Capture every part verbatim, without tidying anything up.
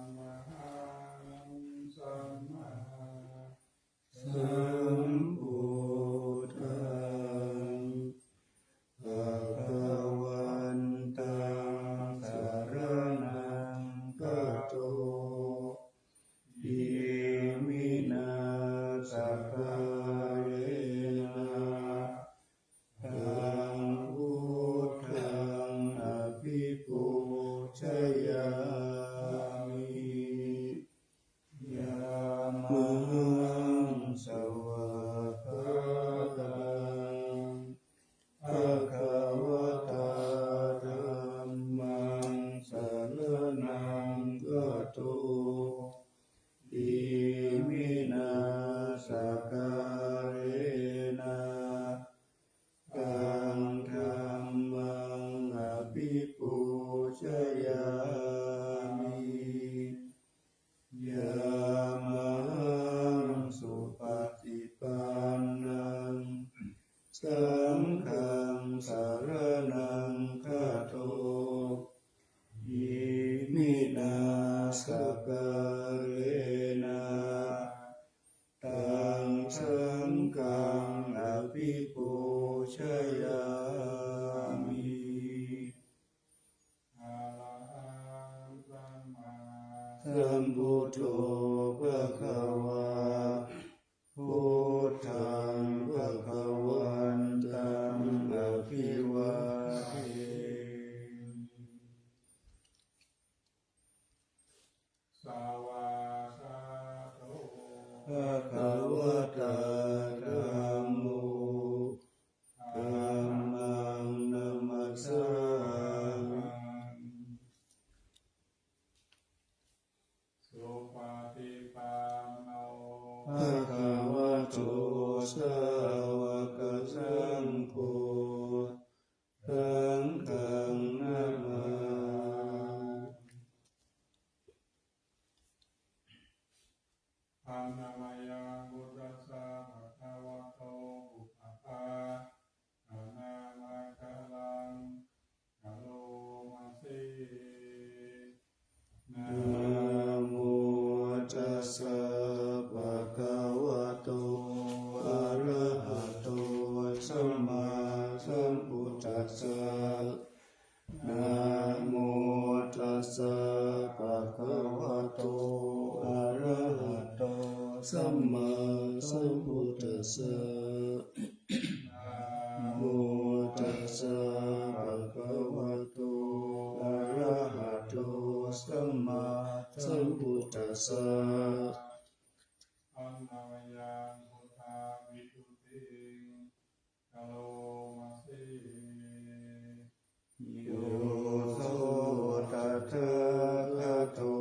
Yamahaṃ sammāsambuddhaṃ bhagavantaṃ saraṇaṃ gato, iminā sakkārena taṃ buddhaṃ abhipūjayāmi. Yamahaṃ svākkhātaṃ bhagavatā dhammaṃ saraṇaṃ gato, iminā sakkārena taṃ dhammaṃ abhipūjayāmi. Yamahaṃ supaṭipannaṃ saṅghaṃ saraṇaṃ gato, iminā sakkārena taṃ saṅghaṃ abhipūjayāmi. Arahaṃ sammāsambuddho bhagavā, buddhaṃ bhagavantaṃ abhivādemi. Svākkhāto bhagavatā dhammo, dhammaṃ namassāmi. Supaṭipanno bhagavato sāvakasaṅgho, saṅghaṃ namāmi. Handa mayaṃ buddhassa bhagavato pubbabhāganamakāraṃ karoma se. Namo tassa bhagavato arahato sammāsambuddhassa. Namo tassa bhagavato arahato sammāsambuddhassa. Namo tassa bhagavato arahato sammāsambuddhassa. Handa mayaṃ buddhavisuddhiṃ karoma se. Yo so tathāgato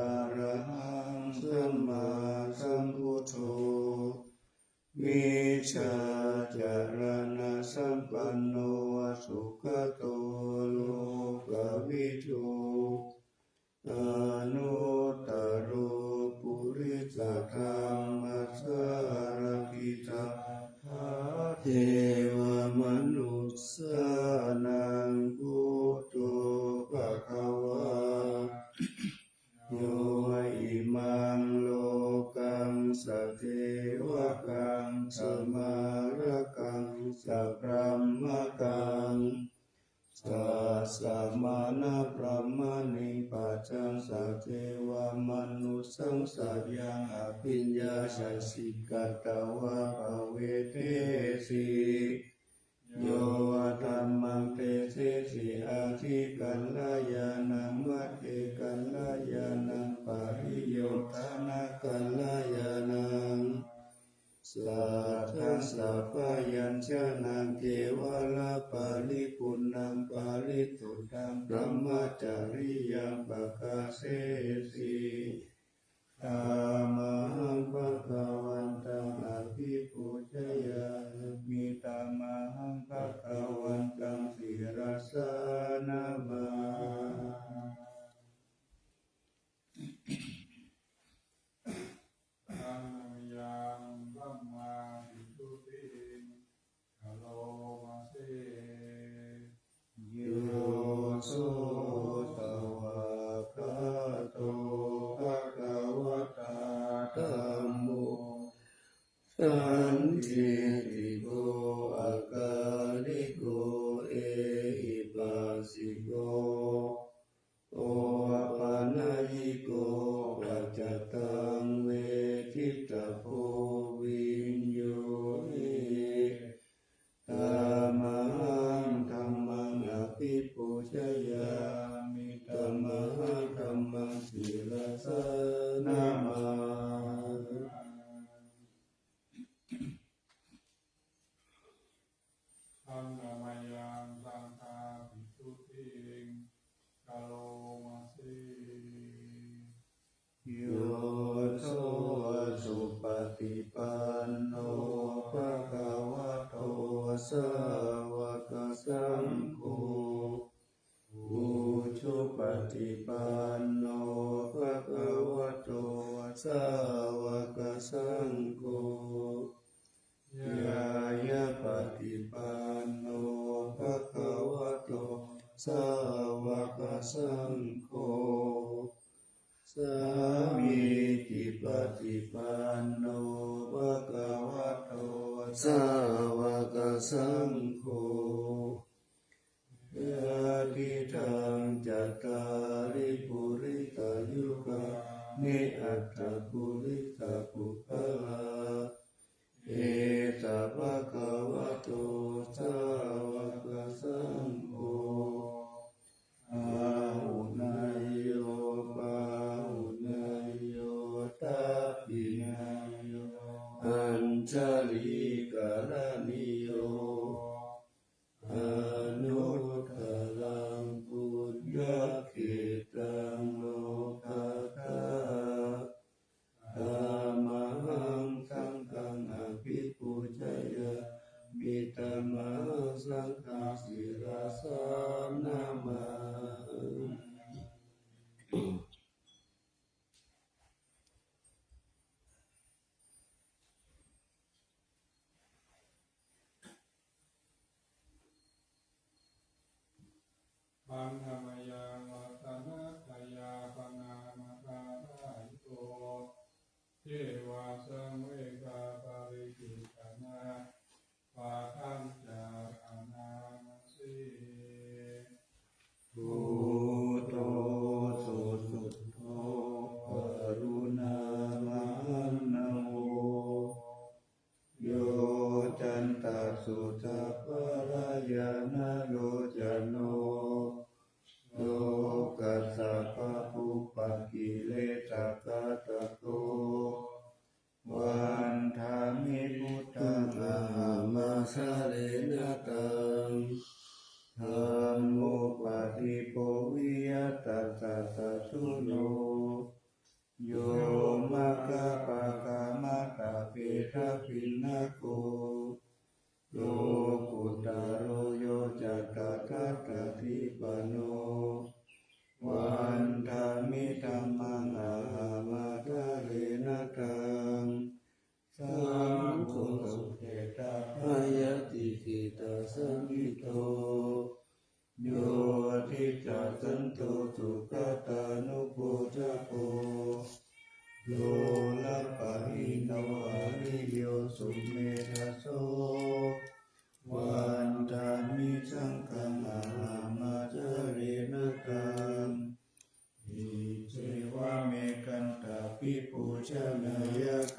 arahaṃ sammāsambuddho, vijjācaraṇasampanno sugato lokavidū, anuttaro purisadammasārathi satthā devamanussānaṃ buddho bhagavā. Yo imaṃ lokaṃ sadevakaṃ samārakaṃ sabrahmakaṃ, sassamaṇabrāhmaṇiṃ pajaṃ sadevamanussānaṃ seyyaṃ abhiññāya sikkhitvā pavedesi. Yo dhammaṃ desesi adhikaraṇañāṇaṃ, oghatiṇṇañāṇaṃ, paṭiyodhanañāṇaṃ, sādhassabyañjanaṃ, kevalaparipuṇṇaṃ, parisuddhaṃ brahmacariyaṃ pakāsesi. Tamahaṃ bhagavantaṃ abhipūjayāmi. Tamahaṃ bhagavantaṃ sirasā namāmi. Handa mayaṃ dhammavisuddhiṃ Handa mayaṃ saṅghāpisuddhiṃ karomasi. Yo so supaṭipanno bhagavato sāvakasaṅgho, ujupaṭipanno bhagavato sāvakasaṅgho, ñāyapaṭipanno bhagavato sāvakasaṅgho, sāmīcipaṭipanno bhagavato sāvakasaṅgho, yadidaṃ cattāri purisayugāni aṭṭha purisapuggalā, esa bhagavato sāvakasaṅgho, āhuneyyo pāhuneyyo dakkhiṇeyyo añjalikaraṇīyo, anuttaraṃ puññakkhettaṃ lokassāti. Tamahaṃ saṅghaṃ abhipūjayāmi, tamahaṃ saṅghaṃ sirasā namāmi. Handa mayaṃ ratanattayabhaṇāmakārāyo, ceva saṃvegaparikicchannā padañca raṇāmasi. Buddho susuddho karuṇāmahaṇṇavo, yocantaṃ suddhapālañāṇalocano, lokassa pāpūpakilesaghātako, vandāmi buddhaṃ ahaṃ ādareṇa taṃ. Dhammo padīpo viya tassa satthuno, yo maggapākamattabhedabhinnako, lokuttaro yo ca tathāgatādhipano, vandāmi dhammaṃ ahaṃ ādareṇa taṃ. Saṅgho sopāga itiha samito, yo diṭṭhasanto sugatānubhojako, dulabhahīno ariyo sumedhaso, vandāmi saṅghaṃ ahaṃ ādareṇa taṃ. Iccevamekantāpi pūjanīyaṃ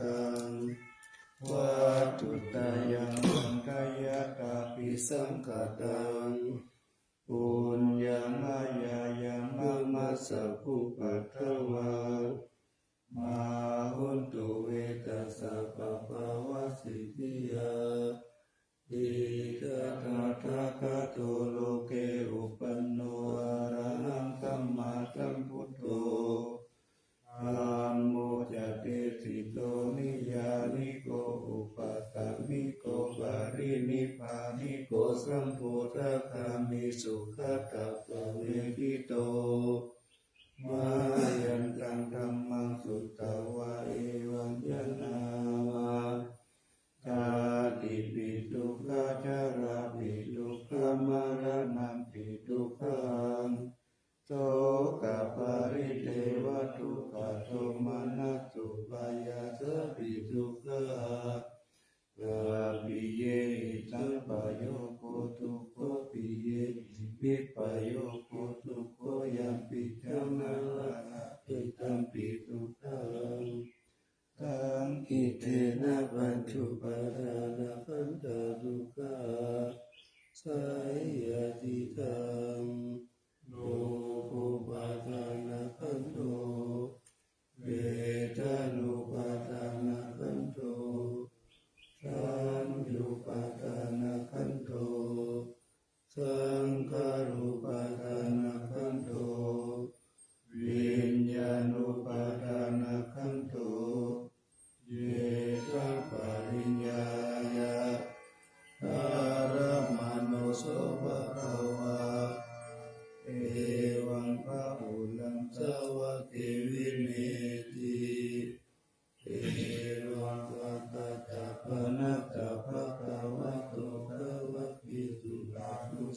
vatthuttayaṃ, saṅgahatthapi saṅkhātaṃ, puññaṃ mayā yaṃ mama sabbupaddavā, mā hontu ve tassa pāpavasītiyā. Itiha tathāgato loke uppanno arahaṃ sammāsambuddho, dhammo ca desito niyyāniko upasāmiko parinibbāniko sambodhagāmī sugatāpamedito. Mayantaṃ dhammaṃ sutvā evaṃ yanmāma, jātipi dukkhā jarāpi dukkhā maraṇampi dukkhaṃ, sokaparidevadukkhadomanassupāyāsāpi dukkhā, appiyehi sampayogo dukkho, piyehi vippayogo dukkho, yampicchaṃ na labhati tampi dukkhaṃ, saṅkhittena pañcupādānakkhandhā dukkhā. Seyyathidaṃ, rūpupādānakkhandho, vedanupādānakkhandho, saññupādānakkhandho,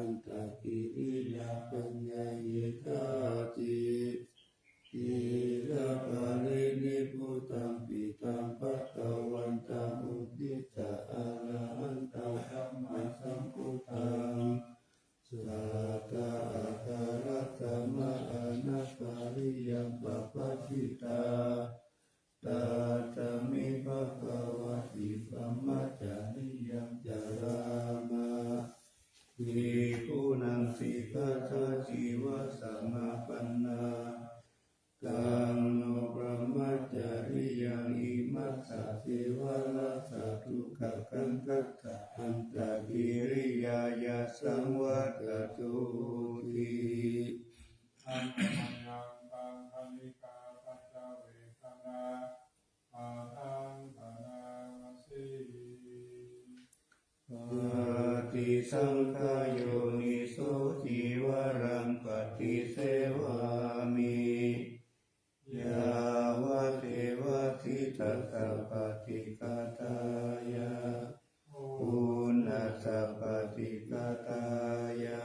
antakiriyā paṇītā ti. Iraparinibbutaṃ piṭṭhaṃ bhagavantaṃ uddissa arahantaṃ sammāsambuddhaṃ sattākārasamānapariyaṃ pabbajitā. Tatra me bhagavā bhikkhu brahmacariyam carāma. Bhikkhūnaṃ sikkhāya jīvasamapannaṃ. Taṃ no brahmacariyaṃ imassa devarassa duggāhaṃ tassa antakiriyāya saṃvattatu ti. Handa mayaṃ taṃ khaṇikā paccavekkhanatthaṃ bhaṇāma se. Paṭisaṅkhā yoniso cīvaraṃ paṭisevāmi, yāvadeva sītassa paṭighātāya, uṇhassa paṭighātāya,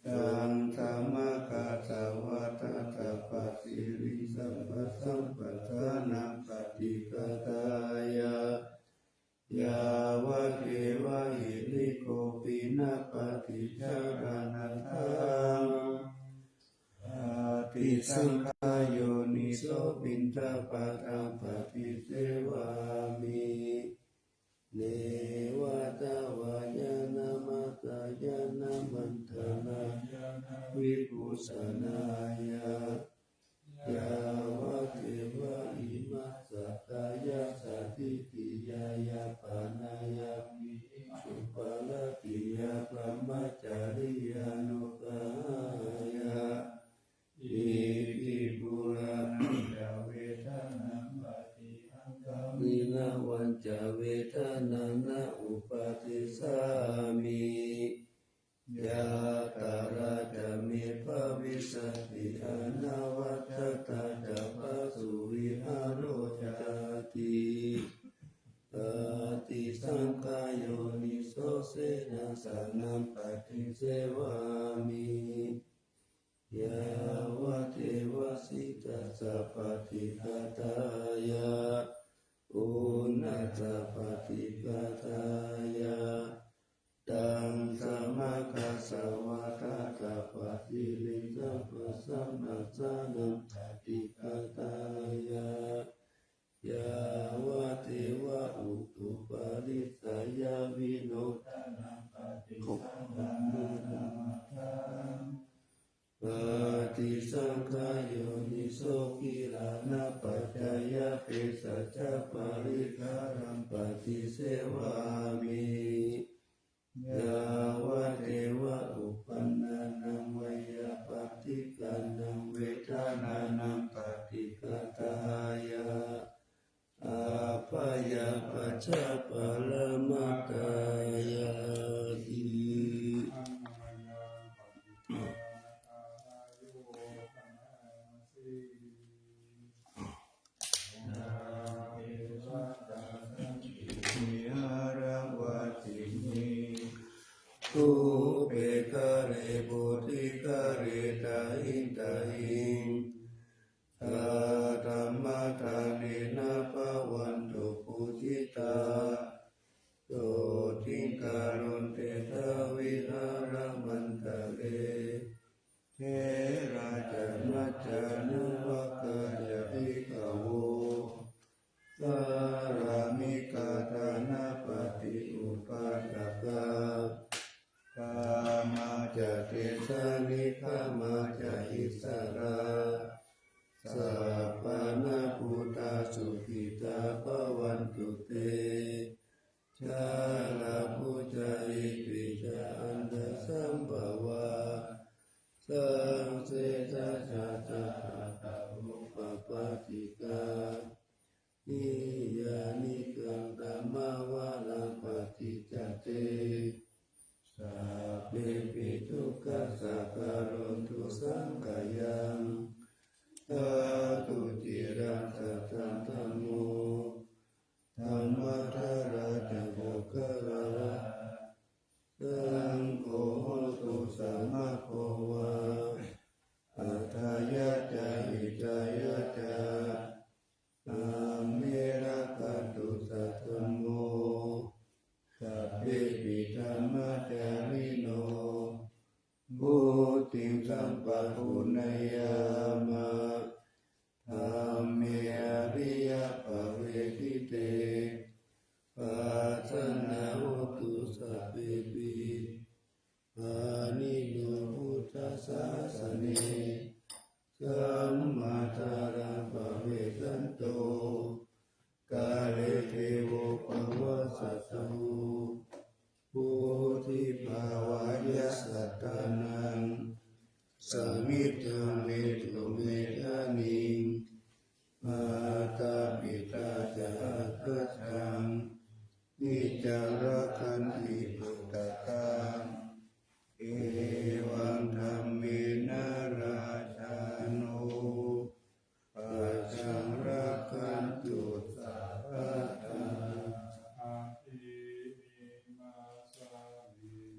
taṃ samaggāsa vātassa pasiriṃ sabbasambasānaṃ paṭighātāya, yāvadeva hirikopinaṃ paṭicchādanatthaṃ. Paṭisaṅkhā yoniso piṇḍapātaṃ paṭisevāmi, neva davāya na madāya na maṇḍanāya na vibhūsanāya, yāvadeva imassa kāyassa ṭhitiyā yāpanāya vihiṃsuparatiyā brahmacariyānuggahāya. Iti purāṇañca vedanaṃ paṭihaṅkhāmi navañca vedanaṃ na uppādessāmi. Yātrā ca me bhavissati anavajjatā ca phāsuvihāro cāti. Paṭisaṅkhā yoniso senāsanaṃ paṭisevāmi, yāvadeva sītassa paṭighātāya, uṇhassa paṭighātāya, taṃ samaggāsa vātassa pasiriṃsa pasambasānaṃ paṭighātāya, yāvadeva utuparissayavinodanaṃ paṭisaṅkhānatthaṃ. Paṭisaṅkhā yoniso gilānapaccayabhesajjaparikkhāraṃ paṭisevāmi, yāvadeva uppannānaṃ veyyābādhikānaṃ vedanānaṃ paṭighātāya, abyāpajjhaparamatāyāti. sukhitā bhavantu te. Jalābujā ipi ca aṇḍasambhavā, saṃsedajātā athavopapātikā, niyyānikaṃ tamāvaraṃ paṭicca te, sabbepi dukkhassa karontu saṅkhayaṃ. Ṭhātu ciraṃ sataṃ dhammo, dhammaddharā ca puggalā, saṅgho hotu samaggo va, atthāya ca hitāya ca. Amhe rakkhatu saddhammo, sabbepi dhammacārino, vuḍḍhiṃ sampāpuṇeyyāma, dhamme ariyappavedite. Pajānātu sabbepi, pāṇino buddhasāsane, sammā dhāraṃ pavecchanto, kāle devo pavassatu. Vuḍḍhibhāvāya sattānaṃ, samiddhaṃ peto medaniṃ, mātā pitā ca atrajaṃ, niccaṃ rakkhanti puttakaṃ, evaṃ dhammena rājāno, pajaṃ rakkhantu sabbadā.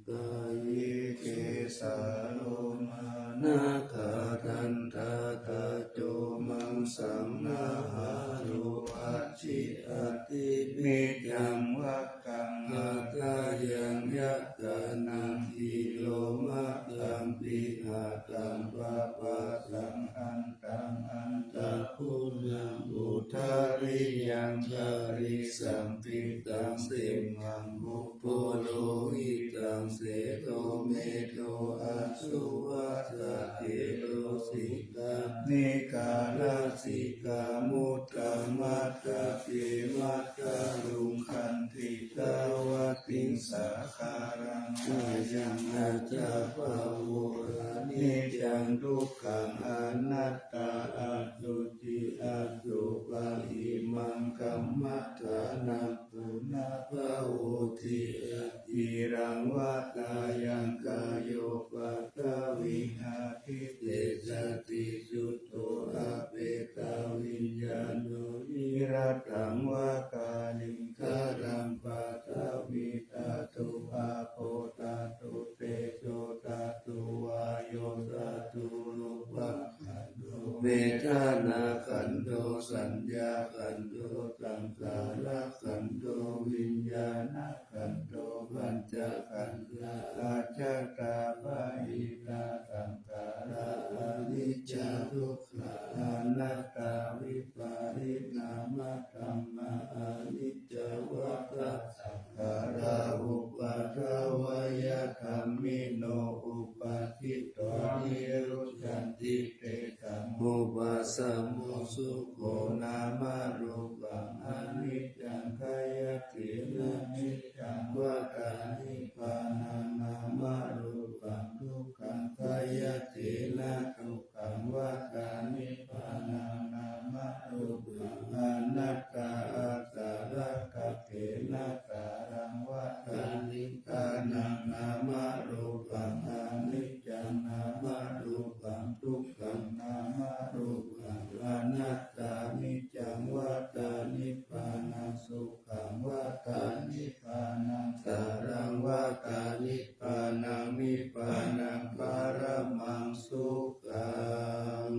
Kāye kesā lomā nakhā dantā taco maṃsaṃ nahāro aci ati mejjaṃ vakkaṃ athayaṃ yakkhānaṃ siro makkhaṃ pihataṃ papāsaṃ antaṃ antā bhuññaṃ udariyaṃ karīsaṃ pittaṃ simhaṃ ubho lohitaṃ sedo medo assu vassa thero sikkhā nikkhā lasikkā muddā matthake matthaluṅ khanti tavatiṃsā khalaṃ ayaṃ ajjhabhavo aniccaṃ dukkhaṃ anattā asuci asubhāgi maṅ kammadānaṃ punabbhavoti aciraṃ vatayaṃ kāyo paṭhaviṃ adhitejati chuddho apetaviññāṇo virattaṃ va kaliṅgaraṃ paṭhavī dhātu āpo dhātu tejo dhātu vāyo dhātu rūpakkhandho vedanākkhandho saññākkhandho saṅkhārakkhandho viññāṇakkhandho pañcakkhandhā ajjhattā bahiddhā saṅkhārā aniccā dukkhā anattā vipariṇāmadhammā aniccā vata saṅkhārā uppādavayadhammino uppajjitvā nirujjhanti tesaṃ vūpasamo sukho. Nāmarūpaṃ aniccaṃ khayathena micchaṃ vatā nibbānaṃ nāmarūpaṃ dukkhaṃ khayathena dukkhaṃ vatā nibbānaṃ nāmarūpaṃ anattā āsarakkhaṇena sāraṃ vatā nibbānaṃ nāmarūpaṃ aniccaṃ nāmarūpaṃ dukkhaṃ nāmarūpaṃ anattā niccaṃ vatā nibbānaṃ sukhaṃ vatā nibbānaṃ sāraṃ vatā nibbānaṃ nibbānaṃ paramaṃ sukhaṃ.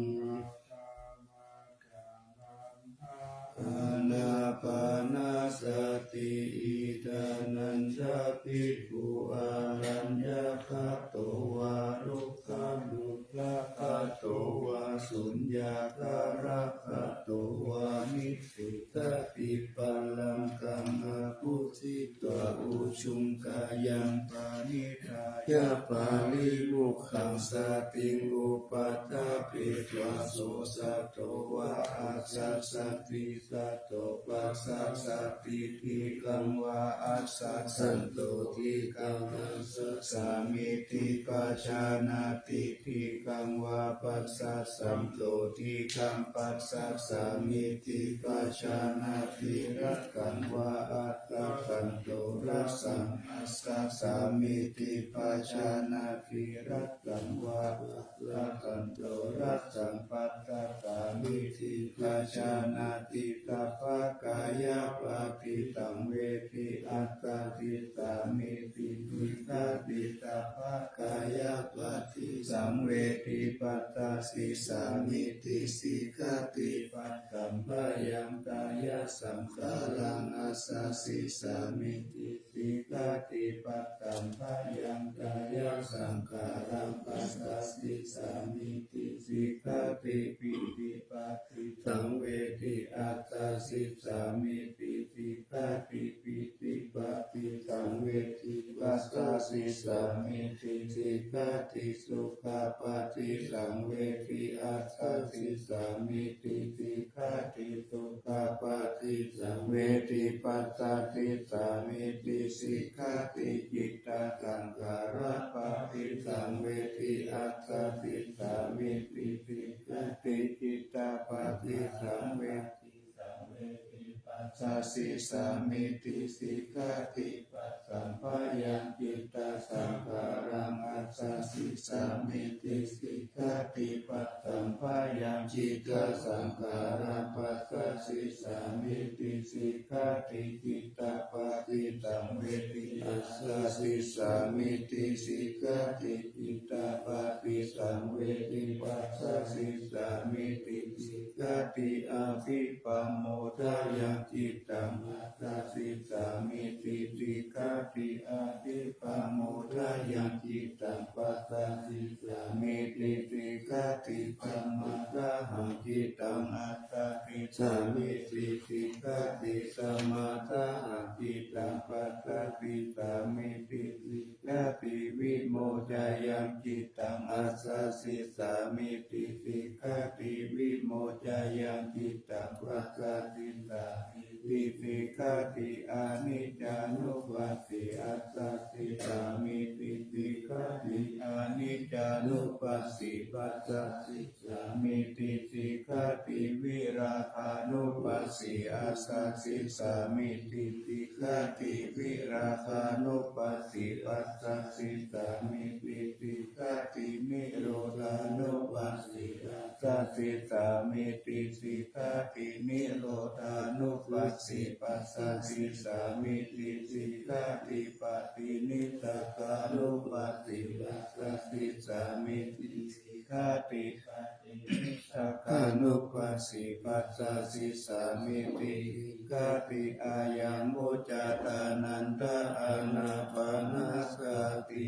Ānāpānasati. Idha nañca bhikkhu araññagato vā rukkhamūlagato vā suññāgaragato vā nibbutipallaṅkaṃ aguccitva ujuṃ kāyaṃ paṇidhāya pārimokkhāsatiṃ upaṭṭha Pitvā so sato vā asassati, sato passassati, dīgham vā asassanto, dīgham asassāmiti pajānāti, dīgham vā passassanto, dīgham passassāmiti pajānāti, rakkhaṃ vā arakkhanto, rakkhaṃ asassāmiti pajānāti, rakkhaṃ vā arakkhanto, rakkhaṃ passassāmiti pajānāti, sabbakāyapaṭisaṃvedi attasissāmiti, sikkhati, sabbakāyapaṭisaṃvedi passasissāmiti, sikkhati, passamphayaṃ kāyasaṅkhāraṃ assasissāmiti, sikkhati, passamphayaṃ kāyasaṅkhāraṃ passasissāmiti, sikkhati, pītipaṭisaṃvedi attasissāmiti, sikkhati, pītipaṭisaṃvedi passasissāmiti, sikkhati, sukhapaṭisaṃvedi attasissāmiti, sikkhati, sukhapaṭisaṃvedi passasissāmiti, sikkhati, cittasaṅkhārapaṭisaṃvedi attasissāmiti, sikkhati, cittapaṭisaṃvedi saṃvedi passasissāmiti, sikkhati, passamphayaṃ cittasaṅkhāraṃ assasissāmiti, sikkhati, passamphayaṃ cittasaṅkhāraṃ passasissāmiti, sikkhati, cittapaṭisaṃvedi assasissāmiti, sikkhati, cittapaṭisaṃvedi passasissāmiti, sikkhati, abhippamodayaṃ cittaṃ assasissāmiti, sikkhati, abhippamodayaṃ cittaṃ passasissāmiti, sikkhati, samādahaṃ cittaṃ assasissāmiti, sikkhati, samādahaṃ cittaṃ passasissāmiti, sikkhati, vimocayaṃ cittaṃ assasissāmiti, sikkhati, vimocayaṃ cittaṃ passasissāmiti, sikkhati, aniccānupassī assasissāmiti, sikkhati, aniccānupassī passasissāmiti, sikkhati, virāgānupassī assasissāmiti, sikkhati, virāgānupassī passasissāmiti, sikkhati, nirodhānupassī assasissāmiti, sikkhati, nirodhānupassī passasissāmiti, sikkhati, paṭinissagānupassī passasissāmiti, sikkhati, paṭinissagānupassī passasissāmiti, sikkhati, ayaṃ vuccatā nanda ānāpanasati.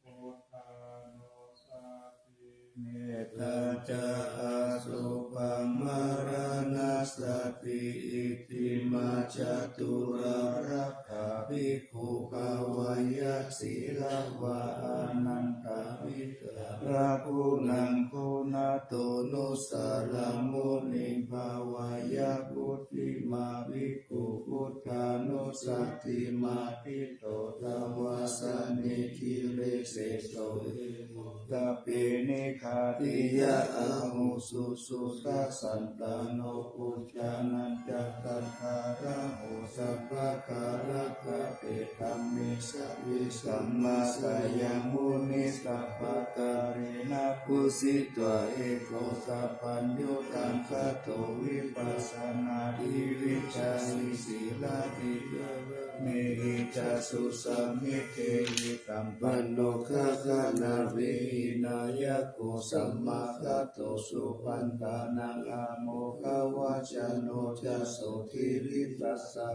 Buddhānussati, metā ca asubhaṃ maraṇassati, iccimā ca turārakkha bhikkhū bhāveyya sīlavā anantavidhā. Raghūnaṃ guṇato nusaraṃ muniṃ bhāveyya buddhimān bhikkhu buddhānussatī māti to savāsanī giriseṭṭho evo sabbe nighātiyā ahuṃ susuddhā santano pujjhānañca saṅghāraho sabbakālaṃ kate dhamme save sammāsayaṃ muni sabbakālena pūjitvā eko sabbaññutaṃ gato vipassanaṃ divijjāni sīlatthi paramehi ca susamiggehi sampanno gaganavīhi nāyako samāgato supaṭṭhānaṃ āmoghavaccino ca sotthiṃ vipassa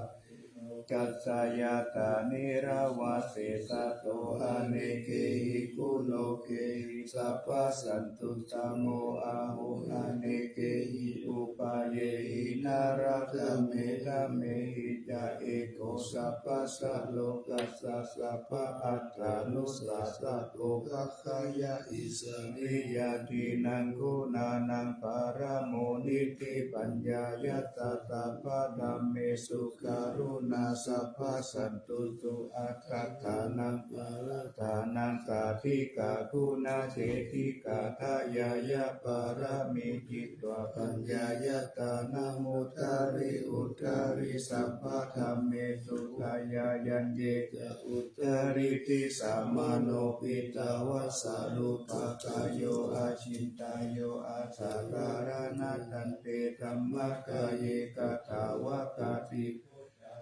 lokassa yathā neva avasesāto anekehi guṇokehi sabbasantutamo ahu anekehi upayehi nāraddhameddhamehi ca eko sabbassa lokassa sabbaatthānussāsako gabbhāya issariyā dhinnaṃ guṇānaṃ paramoniṭṭhi paññāya ca sabbadhammesu karuṇā sabbasantusu attaṭṭhānaṃ parittā naṃ sādhikā guṇaseṭṭhikā dayāya pāramī jitvā paññāya dānamuttari uttari sabbadhammesu dayāyaññe ca uttariṭṭhi samāno piṭṭhāvassa rūpakāyo acintayyo asakāraṇa dante dhammakāye katvāna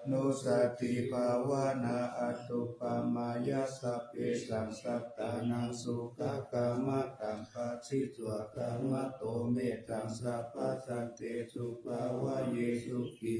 nussatibhāvanā anuppamāya sabbesaṃ sattānaṃ sukhakamantaṃ phāsisvā kamato mettaṃ sabbasantesu bhāvaye sukhī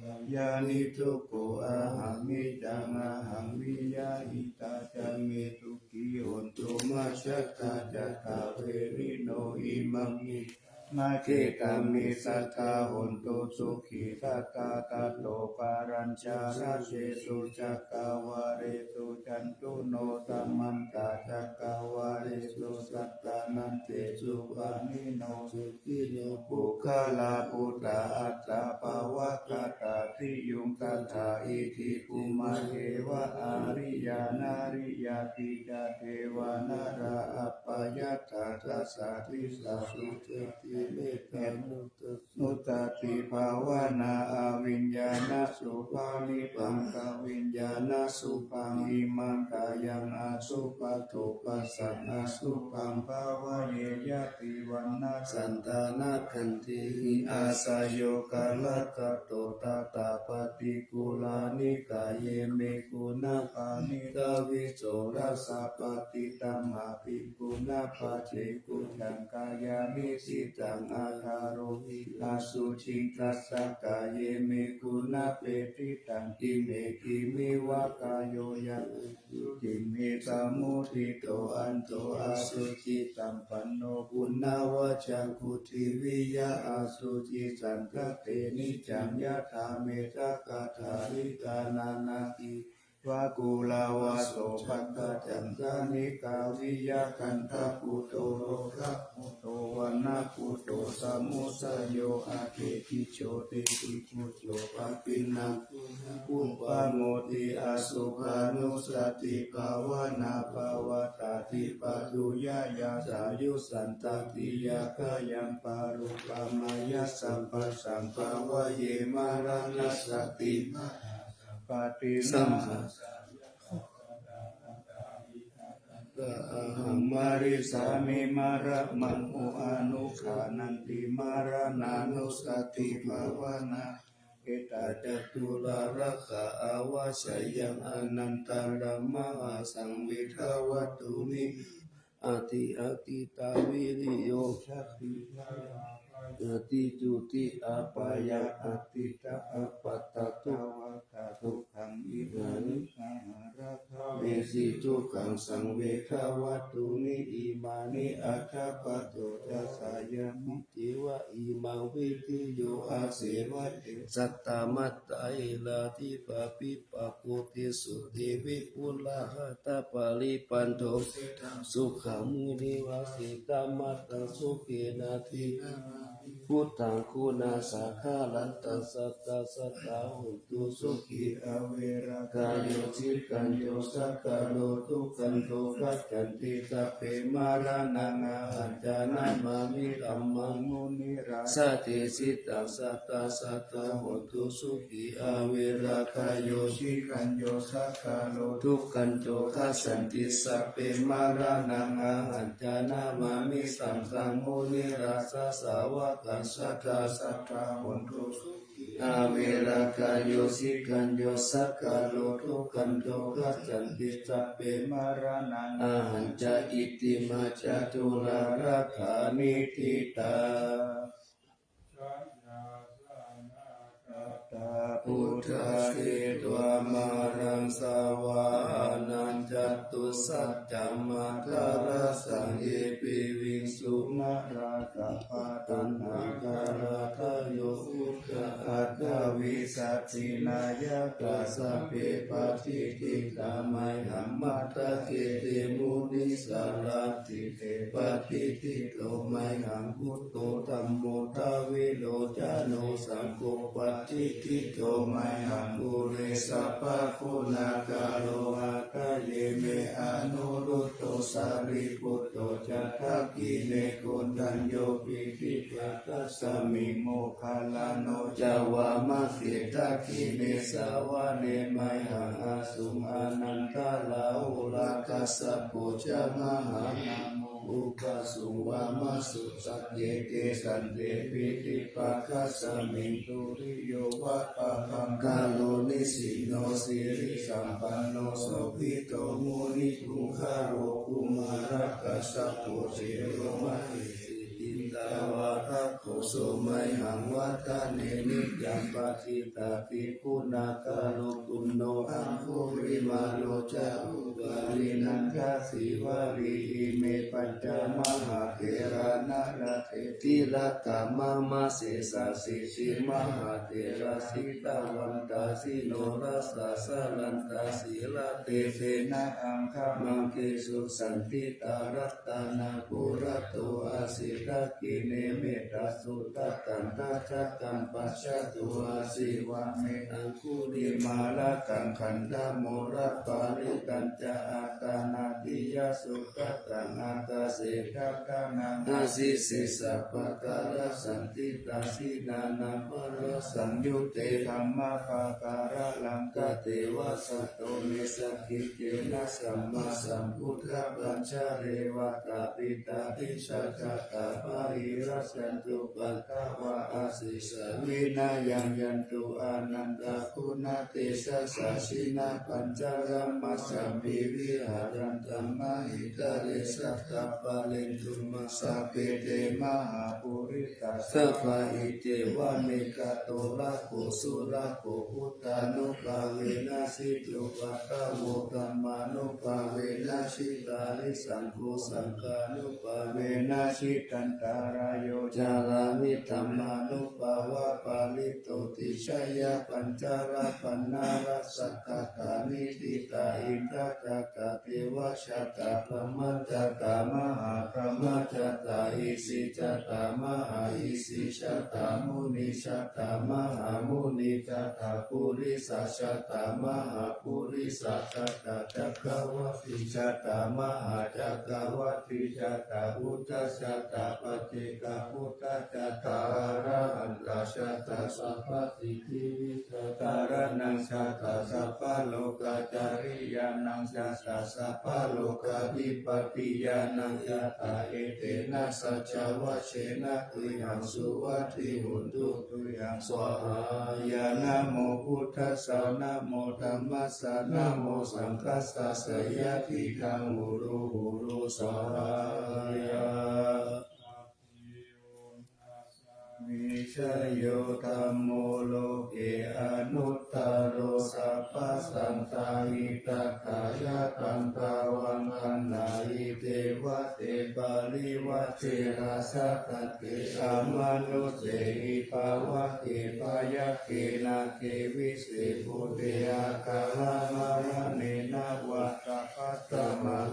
bhāvaye niddukkho ahaṃ niccaṃ ahaṃ viya hitatā ca me sukhī hontu majjhattā ca saverino imaṃ niccaṃ maggetaṃ micchatā hontu sukhī sadā. Tato pāṇañcarasesu cakkavāḷesu cātulokā samantā cakkavāḷesu atrāgacchantu devatāno pāṇino puggalā bhūtā aṭṭha bhāvagāthā tiyuṃ sadā iti bhummā devā ariyā nariyā picca devā nārā apayantadā sadisā suddhāti mettā nussatibhāvanā abhiññānasubhāvibhaṅgaviññānasubhaṃ imaṃ kāyaṃ asupaṭhupassaṃ asubhaṃ bhāvaye yadi vaṇṇasantānakkhantī asayoganāgato tathāppaṭikūlā nikāyā me guṇā paṇītā visorasā patiṭṭhānābhiguṇā paccekuggaṃ kāyaṃ niṭṭhitaṃ akaro hi asuciṃ. Tassa kāye me guṇā patiṭṭhā imehi me vā kāyo yaṃ asuciṃ visamuṭṭhito anto asucisampanno guṇavaccaṃ pruthiviyā asucisaṅkhate niccaṃ yathā me ghakkhadādiṭṭhā nānādi vā kulavā so paṭṭhācca sanikā viya gandhabhuto rogabhuto vaṇṇabhuto samudayo atheti jotibhuto pavīṇaṃ guṇapuppamoti asubhānussatibhāvanā pavattati paṭuyyāya sāyusantatiya kāyaṃ paruppamāya sabbasaṃ bhāvaye maraṇassatimatā sabbadhi sammā ahaṃ marissāmi maramaṃ vo anugghaṇanti maraṇānussatibhāvanā etā caturārakkha avassayaṃ anantaramahāsaṃ vedavattuni atthi atthitā viriyo atthi cuti apāyā atthi ca apatto ca sukhaṃ imāni aharakkhā vesi dukkhaṃ saṃ vedavattuni imāni aggappatto ca sayamiccheva imaṃ vidiyo asevete satta mattā heradipā vippagū disūti vipulā hatthaparibbāndo suddaṃ sukhaṃ munivajjitaṃ mattā sukhena dinamāni buddhaṃ guṇasāgaraṃ tassa da sadā hontu sukhī averā kāyo sikhañco sakkāro dukkhañco gacchanti sabbe maraṇaṃ ahañca namāmi dhammaṃ munirājā desitaṃ sadā sadā hontu sukhī averā kāyo sikhañco sakkāro dukkhañco gacchanti sabbe maraṇaṃ ahañca namāmi saṅghaṃ munirājā sāvakaṃ sadā sadā hontu sukhī averā kāyo sikhañco sakkāro dukkhañco gacchanti sabbe maraṇaṃ ahañca itthiṃ majjhatthu rāragā niṭṭhitā. Buddhā kheṭṭo Saccamātarasaṃ ye piviṃsu narāsabhā, taṇhakārādayo buddhā aṭṭhavīsati nāyakā, sabbe patiṭṭhitā mayhaṃ matthake te munissarā. Icchete patiṭṭhito mayhaṃ buddho dhammo dvilocano, saṅgho patiṭṭhito mayhaṃ ure sabbaguṇākaro. Hadaye me Anuruddho Sāriputto ca, dakkhiṇe Koṇḍañño Piṭṭhibhāgasmiṃ Moggallāno ca vāmake. Dakkhiṇe savane mayhaṃ āsuṃ Ānandarāhulā, Kassapo ca Mahānāmo ubhāsuṃ vāmasotake. Kesante Piṭṭhibhāgasmiṃ suriyo va pabhaṅkaro, nisinno sirisampanno Sobhito munipuṅgavo. Kumārakassapo thero mahesī cittavādako, so mayhaṃ vadane niccaṃ patiṭṭhāsi guṇākaro. Puṇṇo Aṅgulimālo ca Upālī Nandasīvalī, ime panca mahātherā nalāṭe tilakā mama. Sesāsīti mahātherā jitavantā jinorasā, jalantā sīlatejena aṅgamaṅgesu saṇṭhitā. Ratanaṃ purato āsi dakkhiṇe mettasuttakaṃ, dhajaggaṃ pacchato āsi vāme Aṅgulimālakaṃ. Khandhamoraparittañca Āṭānāṭiyasuttakaṃ, ākāse chadanaṃ āsi sesā pākārasaṇṭhitā. Jinānaṃ balasaṃyutte dhammapākāralaṅkate, vasato me sakiccena sammāsambuddhapañjare. Vātapittādisañjātā bāhirajjhattupaddavā, asesā vinayaṃ yantu anantaguṇatejasā. Jinapañjaramajjhamhi viharantaṃ mahītale, sattappālentu sabbe te mahāpurisāsabhā. Iccevam ekato rāgo surago buddhānubhāvena, jitupaddavo dhammānubhāvena, jitārisaṅgho saṅghānubhāvena, jitantarāyo carāmi dhammānubhāvapālito. Tisayapañjarapaṇṇarasaṅkatāni, ṭhitā indajātā devajātā brahmajātā mahābrahmajātā, isijātā mahāisijātā, munijātā mahāmunijātā, purisajātā mahāpurisajātā, cakkavāṭijātā mahācakkavāṭijātā, buddhajātā paccekabuddhajātā, arahantajātā sabbasiddhi dhāraṇaṃ jātā, sabbalokācariyānaṃ jātā, sabbalokādhipatiyānaṃ jātā, etena saccavajjena tuyhaṃ suvatthi hotu, tuyhaṃ svāhāya. Namo buddhassa, namo dhammassa, namo saṅghassa, jayatiṭṭhaṃ hotu, hotu svāhāya. Jayo dhammo loke anuttaro, sabbasattahitatthāya, taṃ dvaṃ gaṇhāhi devate, parivaje rājadaṭṭhe, amanussehi pāvake, byagghe nāge vise bhūte, akālamaraṇena vā tappa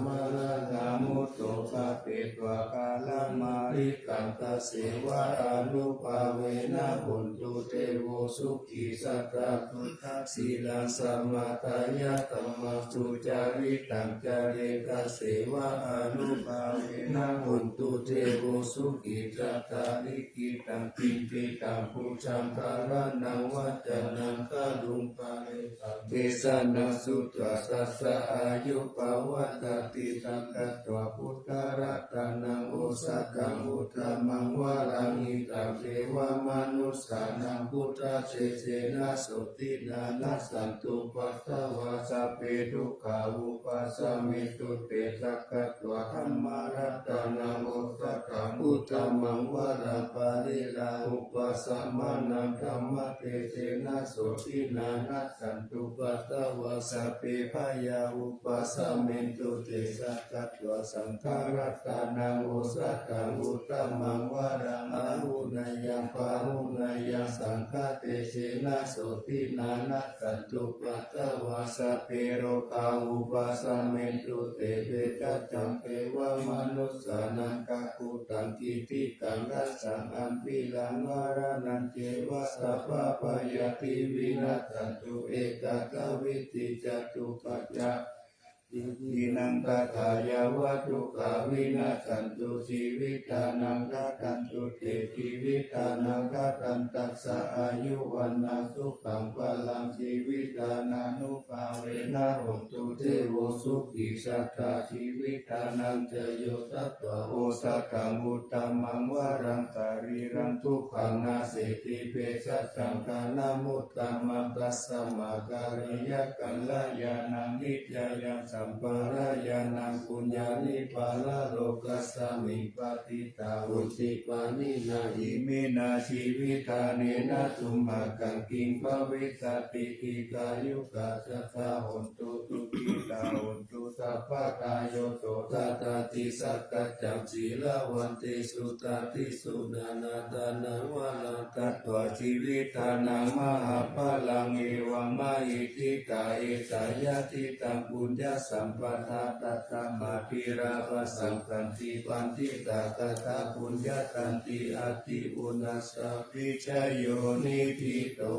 maraṇā mutto pāpetha, kālamāritaṃ tasseva ānubhāvena, hotu devo sukhī sadā. Buddhasīlaṃ samādāya, dhammaṃ sucaritaṃ care, tasseva ānubhāvena, hotu devo sukhī sadā. Likhitaṃ cintitaṃ pūjaṃ, dhāraṇaṃ vācanaṃ garuṃ, pare desaṃ desanaṃ sutvā, tassa āyu pavaḍḍhatīti. Taṃ katvā buddharatanaṃ osathaṃ, uttamaṃ varaṃ hitaṃ, devamanussānaṃ buddhatejena, sotthinā nassantupaddavā, sabbe dukkhā vūpasamentu te. Taṃ katvā dhammaratanaṃ osathaṃ, uttamaṃ varaṃ pariḷāhūpasamanaṃ, dhammatejena, sotthinā nassantupaddavā, Sabbe bhayā vūpasamentu te. Sakkatvā saṅgharatanaṃ osathaṃ uttamaṃ varaṃ āhuneyyaṃ pāhuneyyaṃ saṅghatejena sotthinā nassantupaddavā sabbe rogā vūpasamentu te. Vegacchaṃ devamanussānaṃ kakuttaṃ kittikaṃ racchaṃ ambhiraṃ māranañceva sabbabhayadī vinassantu ekadha vitti ca dukkhaca dīnaṃ tadā yāva dukkhā vinassantu jīvitānaṃ dadantu te. Jīvitānaṃ dadantassa āyu vaṇṇaṃ sukhaṃ balaṃ jīvitānānubhāvena hotu devo sukhī sadā jīvitānañca yo tatvā osathaṃ uttamaṃ varaṃ sarīraṃ dukkhānaṃ naseti bhesajjaṃ ghānamuttamaṃ tasmā kālena kalyāṇaṃ nityānaṃ sampradānaṃ puññāni paralokasmiṃ patiṭṭhāvusi pāṇinā iminā jīvitā nena tumhākaṃ kiṃ bhavissati dīghāyukā sadā hontu sukhitā hontu sabbadā. Yo tathāgata sakkaccaṃ sīlavantesu dādinā nānattavaṇṇaṃ varaṃ datvā jīvitānaṃ mahapphalaṃ evaṃ mahīdītā esa yadidaṃ puññasampadā. Tasmā dhīrā bhaṇanti paṇḍitā katā puññā santī ati uṇhissaṃ vijayo niṭṭhito.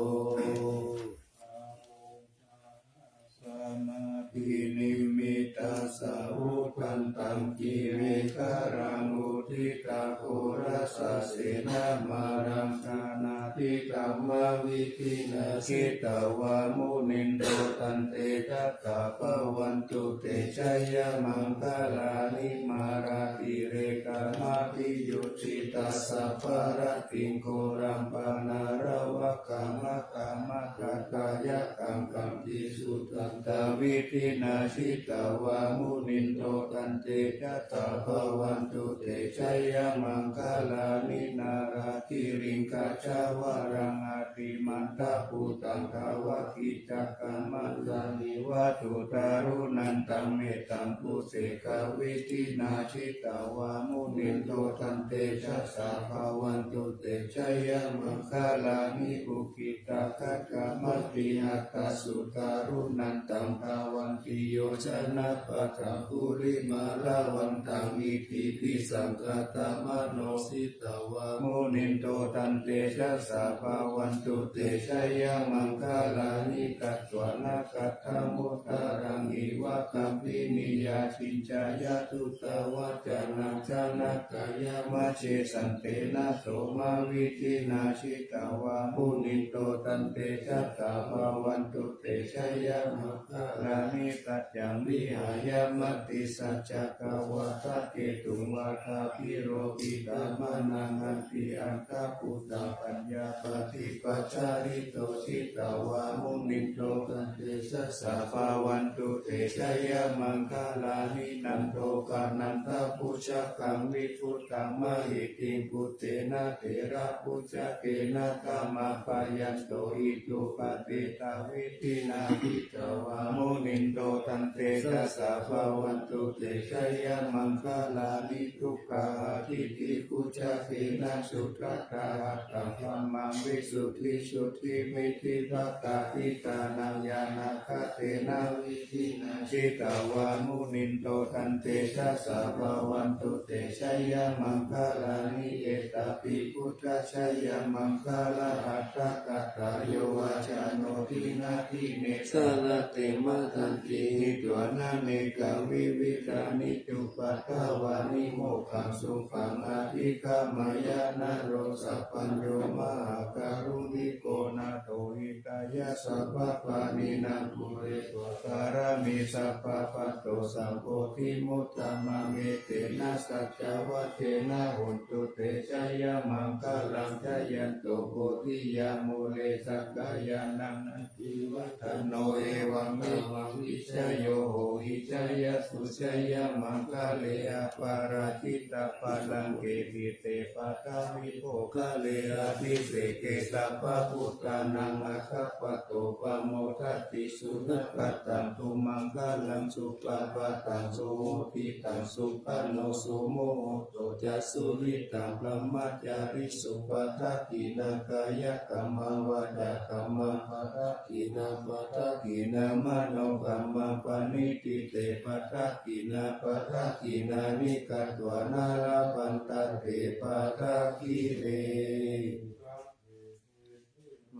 Samādhinimmitassa uddhaṃ kivekhalaṃ uditaghorasasenamāraṃ dānādidhammavidhinā jitavā munindo tantejasā bhavantu te jayamaṅgalāni. Mārātirekamabhiyujjhitasabbarattiṃ ghorampanāḷavakamakkhamathaddhayakkhaṃ khantīsudantavidhinā jitavā munindo tantejasā bhavantu te jayamaṅgalāni. Nāḷāgiriṃ gajavaraṃ atimattabhūtaṃ dāvaggicakkamasanīva sudāruṇantaṃ mettambusekavidhinā jitavā munindo tantejasā bhavantu te jayamaṅgalāni. Ukkhittakhaggamatihatthasudāruṇantaṃ dhāvantiyojanapathaṅgulimālavantaṃ iddhībhisaṅkhatamano jitavā munindo tantejasā bhavantu te jayamaṅgalāni. Katvāna kaṭṭhamudaraṃ iva gabbhinīyā ciñcāya duṭṭhavacanaṃ janakāyamajjhe santena somavidhinā jitavā munindo tantejasā bhavantu te jayamaṅgalāni. Saccaṃ vihāya matisaccakavādaketuṃ vādābhiropitamanaṃ atiandhabhūtaṃ paññāpadīpajalito jitavā munindo tantejasā bhavantu te jayamaṅgalāni. Nandopanandabhujagaṃ vibudhaṃ mahiddhiṃ puttena therabhujagena damāpayanto iddhūpadesavidhinā jitavā munindo tantejasā bhavantu te jayamaṅgalāni. Duggāhadiṭṭhibhujagena sudaṭṭhahatthaṃ brahmaṃ visuddhijutimiddhibakābhidhānaṃ ñāṇāgadena vidhinā jitavā munindo tantejasā bhavantu te jayamaṅgalāni. Etāpi buddhajayamaṅgalaaṭṭhagāthā yo vācano dinadine sarate matandī hitvānanekavividhāni cupaddavāni mokkhaṃ sukhaṃ adhigameyya naro sapañño. Mahākāruṇiko nātho hitāya sabbapāṇinaṃ pūretvā pāramī sabbā patto sambodhimuttamaṃ etena saccavajjena hotu te jayamaṅgalaṃ. Jayanto bodhiyā mūle sakyānaṃ nandivaḍḍhano evaṃ tvaṃ vijayo hohi jayassu jayamaṅgale aparājitapallaṅke sīse paṭhavipokkhare abhiseke sabbabuddhānaṃ aggappatto Aggappatto pamodati. Sunakkhattaṃ sumaṅgalaṃ supabhātaṃ suhuṭṭhitaṃ sukhaṇo sumuhutto ca suyiṭṭhaṃ brahmacārisu. Padakkhiṇaṃ kāyakammaṃ vācākammaṃ padakkhiṇaṃ padakkhiṇaṃ manokammaṃ paṇidhī te padakkhiṇā. Padakkhiṇāni katvāna labhantatthe padakkhiṇe.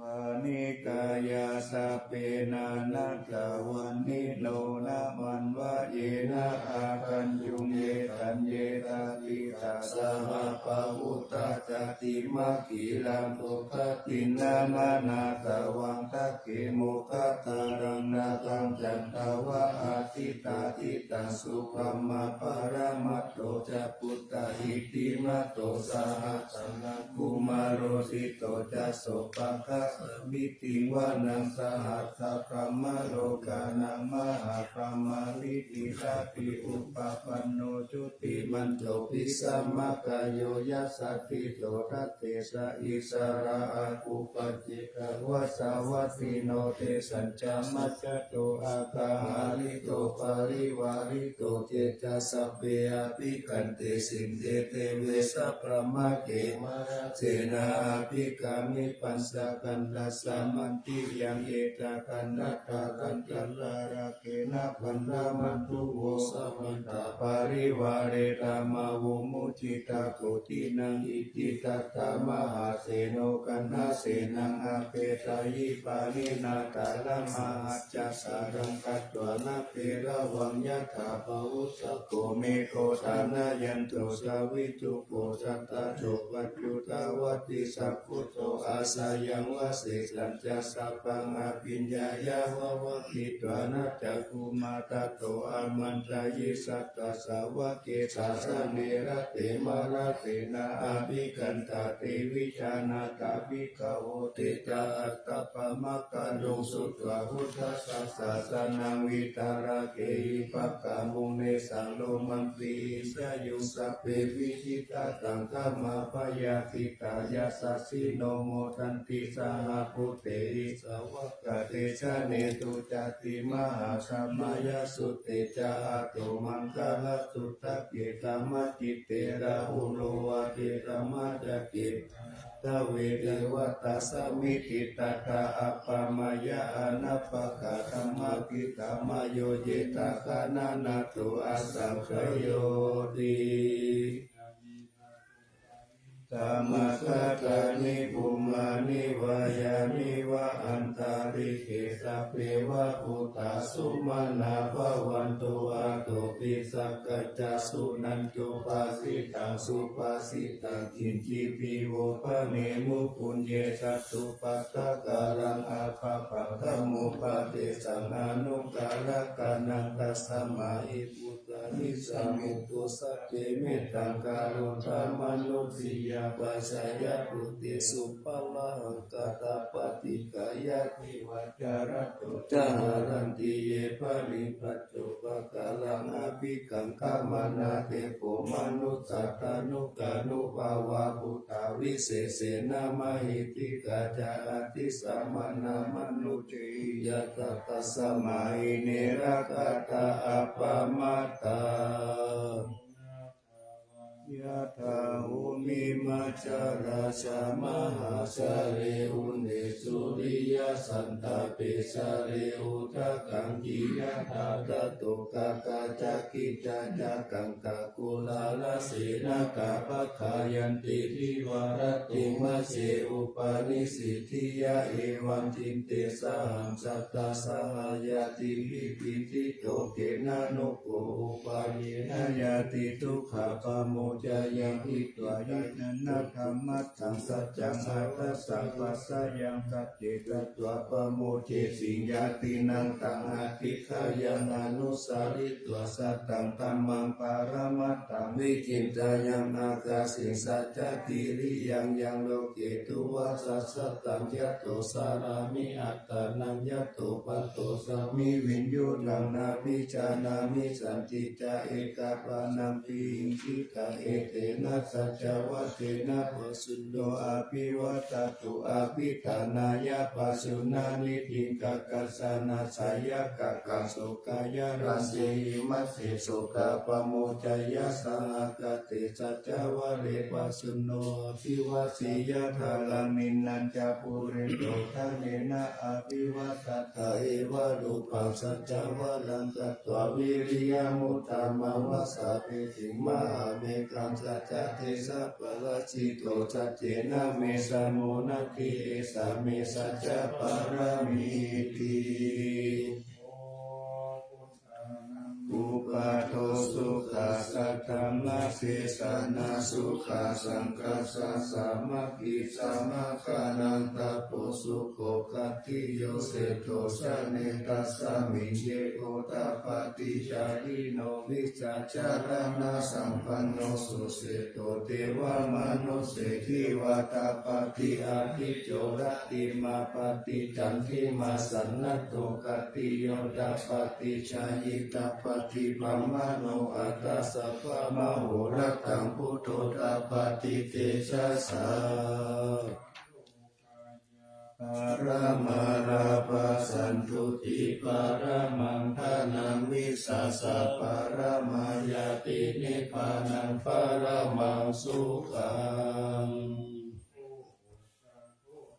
Vāni kāyā sabbe nānattavaṇṇino nāmanvayena āgañchuṃ. Ye caññe sadisā sahabhūtā catumagghilaṃ dodāṭi nāmanāṭṭhavaṃ dakkhemoghataraṃ nāgaṃ candaṃva asitātitaṃ subrahmā paramatto ca puttā iddhimato saha sanaṅkumāro sito ca sopāga samitiṃ vanaṃ sahassam brahmalokānaṃ mahābrahmābhitiṭṭhati. Upapanno jutimanto bhismākāyo yasassi so dasettha issarā āguṃ. Paccekavasavattino tesañca majjhato āga hārito parivārito. Te ca sabbe abhikkante sinde deve sabrahmake mārasenā abhikkāmi. Pañcasikandhasamandiyaṃ etha gaṇhatha gaṇhatha rāgena bandhamatthu vo samantā parivāretha mā vo muñcittha koci naṃ. Iti tattha mahāseno kaṇhasenaṃ apesayi pāṇinā talamāhacca saraṃ katvāna bheravaṃ yathā pāvussako megho thanayanto savijjuko. Tañca so paccudāvatti saṅkuddho asayaṃvase. Tañca sabbaṃ abhiññāya vavakkhitvāna cakkhumā tato āmantayi satthā sāvake sāsane rate. Mārasenā abhikkantā te vijānātha bhikkhavo. Te ca ātappamakaruṃ sutvā buddhassa sāsanaṃ vītarāgehi pakkāmuṃ nesaṃ lomaṃ pī itayo. Sabbe vijitā taṃ kamā bhayātītā yasassino modanti saha bhūtehi sāvakā te janesutāti. Mahāsamayasutte ca āto maṅgalasuttake dhammacitte rāhulo vācedhammacakke dve devatā samitiṃ tattha appamāya anappakā dhammavidā mayo yena gaṇā nātho asaṅkhayoti. Dhammakkhattāni bhummāni vā yāni va antalikkhe sabbe va bhūtā sumanā bhavantu athopi sakkacca suṇantu bhāsitaṃ. Subhāsitaṃ kiñcipi vo bhaṇemu puññe tathūpasākaraṃ abhabbaṃ dhammupadesaṃ anuttaraṃ gaṇaṃ tasmā hi bhūtā nisāmethu sabbe mettaṃ karontha mānusiyā pajāya bhūtesu pāpakaṃ tapaṭikāya devā jalantho ca haranti ye baliṃ paccu pākāraṃ abhikaṅkhamanā te kho manussā tanukānubhāvā bhūtā visesena mahiddhikā ca atisamanā mānusehiyā tattha tasmā hi ne rakkhatha appamattā. Yathā bhummimajjharajamahāchale uṇṇe suriyasantāpe jale udakaṃ khiyatha tato kākā ca kiccā ca kaṅkā kulālasenā kāpakhayanti divā rattiṃ majjhe upanisi ṭṭhiyā evaṃ diṭṭhe sahaṃ satta sahaṃ ñātibhi piṭṭhito khenanuko upayena ñātidukkhā pamuñcayaṃ hitvā yena nakkhamathaṃ saccaṃ atthassa passayaṃ sacce katvā pamuñcesi ñātīnaṃ taṃ adhiggayha anusaritvā sataṃ dhammaṃ paramatthaṃ vichittayaṃ ākāse saccadhiriyaṃ yaṃ loke tuvaṭaṃ sataṃ yato carāmi attānaṃ yato patto sāmi viññūhaṃ nābhijānāmi santi ca ekapaṇṇaṃ pihiṃ cittaṃ etena saccavajjena pāturahaṃ abhivādatu abhivādanāya pāturahaṃ niṭṭhitaṃ katvāna sāyakālaṃ sokāyaraṃ sehi majjhe sokappamoccāya sahagatena saccavajjena pāturahaṃ abhivādeyya. Dānādina ca pūretvā dānena abhivādetvā evarūpaṃ saccavajjena katvāna viriyamuttamaṃ vassapetīti mahābhāgaṃ saccakāyikā parājito saccena me samo natthi esā me saccapāramīti. Upādo sukhā saddhammadesanā sukhā saṅghassa sāmaggī samaggānaṃ tapo sukho khatiyo seṭṭho janetasmiṃ ye ottappaṭicārino vijjācaraṇasampanno suseṭṭho devamānuse divā tapati ādicco rattimāpatti candimā sannaddho khatiyo tapati jhāyī tapati brāhmaṇo atha sabbamahorattaṃ buddho tapati tejasā. Paramā lābhā santuṭṭhī paramaṃ dhanaṃ vissāsaparamā ñātī nibbānaṃ paramaṃ sukhaṃ.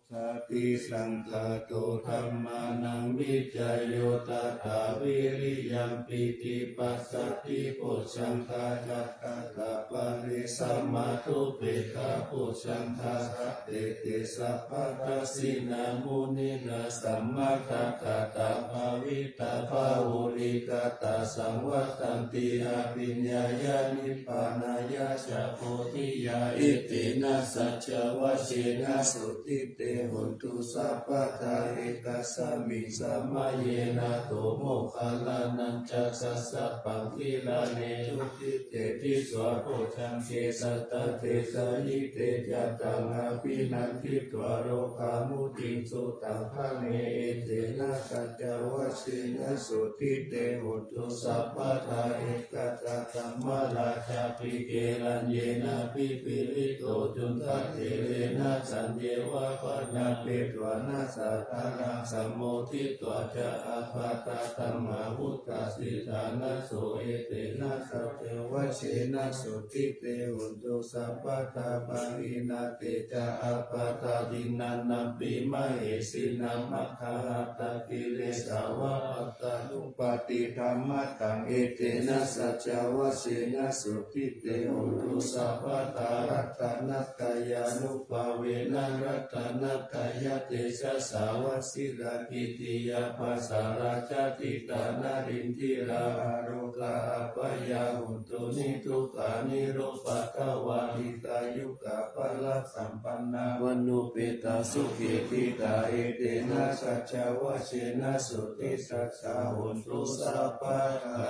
Satisaṅkhāto dhammānaṃ vicayo tathā viriyampīti passaddhi bojjhaṅgā ca tathāpare samādhupekkhabojjhaṅgā sattete sabbadassinā muninā sammadakkhātā bhāvitā bahulīkatā saṃvattanti abhiññāya nibbānāya ca bodhiyā. Etena saccavajjena sotthi te hotu sabbadā. Ekasmiṃ samaye nātho moggallānañca kassapaṃ gilāne dukkhite disvā bojjhaṅge satta desayi. Te ca taṃ abhinanditvā rogā mucciṃsu taṅkhaṇe. Etena saccavajjena sotthi te hotu sabbadā. Ekadā dhammarājāpi gelaññenābhipīḷito cundattherena taññeva bhaṇāpetvāna sādaraṃ sammoditvā ca ābādhā tamhā vuṭṭhāsi ṭhānaso. Etena saccavajjena sotthi te hotu sabbadā. Pahīnā te ca ābādhā tiṇṇannampi mahesinaṃ maggāhatakilesā va pattānuppattidhammataṃ. Etena saccavajjena sotthi te hotu sabbadā. Ratanattayānubhāvena ratanattayatejasā vajirakkhittiyā bhāsārajatthittā narīndirā arogā abyādā hontu niddukkā nirupaddavā dīghāyukā balasampannā vaṇṇupetā sukhī ṭhitā. Etena saccavajjena sotthi satthā hontu sabbadā.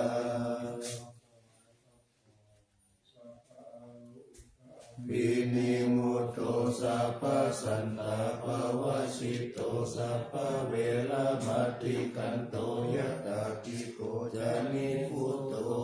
Vinimutto sabbasantāpavajjito sabbaveramatikkanto yathāpi koccanibhuto.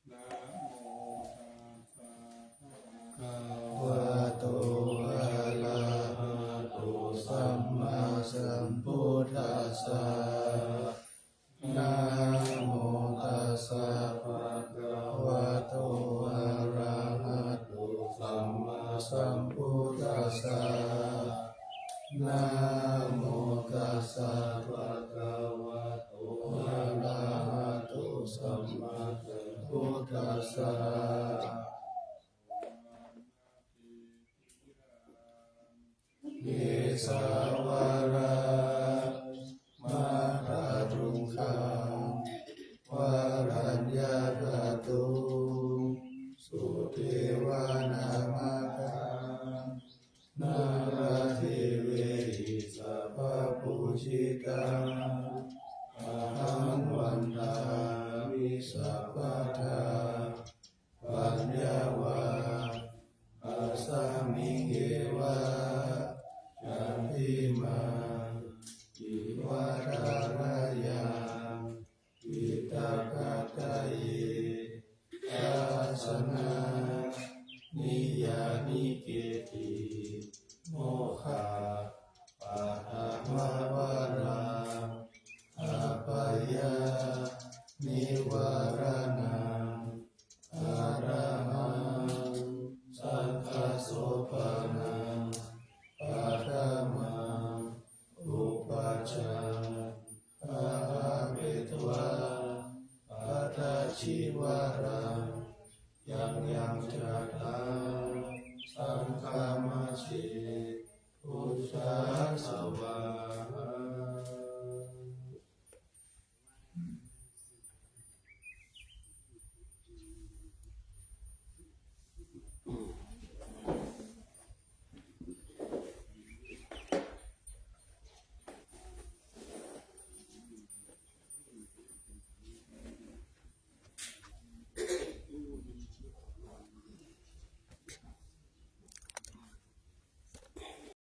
Namo tassa bhagavato arahato sammāsambuddhassa. Namo tassa bhagavato arahato sammāsambuddhassa. Namo tassa bhagavato arahato sammāsambuddhassa. Kesavaraṃ mahārajaṃ devehi sabbapūjitaṃ, ahaṃ vandāmi sabbadā. Paññā va asmiṃ eva, jātimatthiva dharayaṃ, cittagattiye sāsana, niyyāniketti mokkhapathama varaṃ, apāyanivāraṇaṃ arahaṃ saṅghasopanam, paṭhamam upajjhaṃ āpetvā atacīvaraṃ, yaṃ yaṃ jātaṃ saṅghamajjhe pūjā svāhā.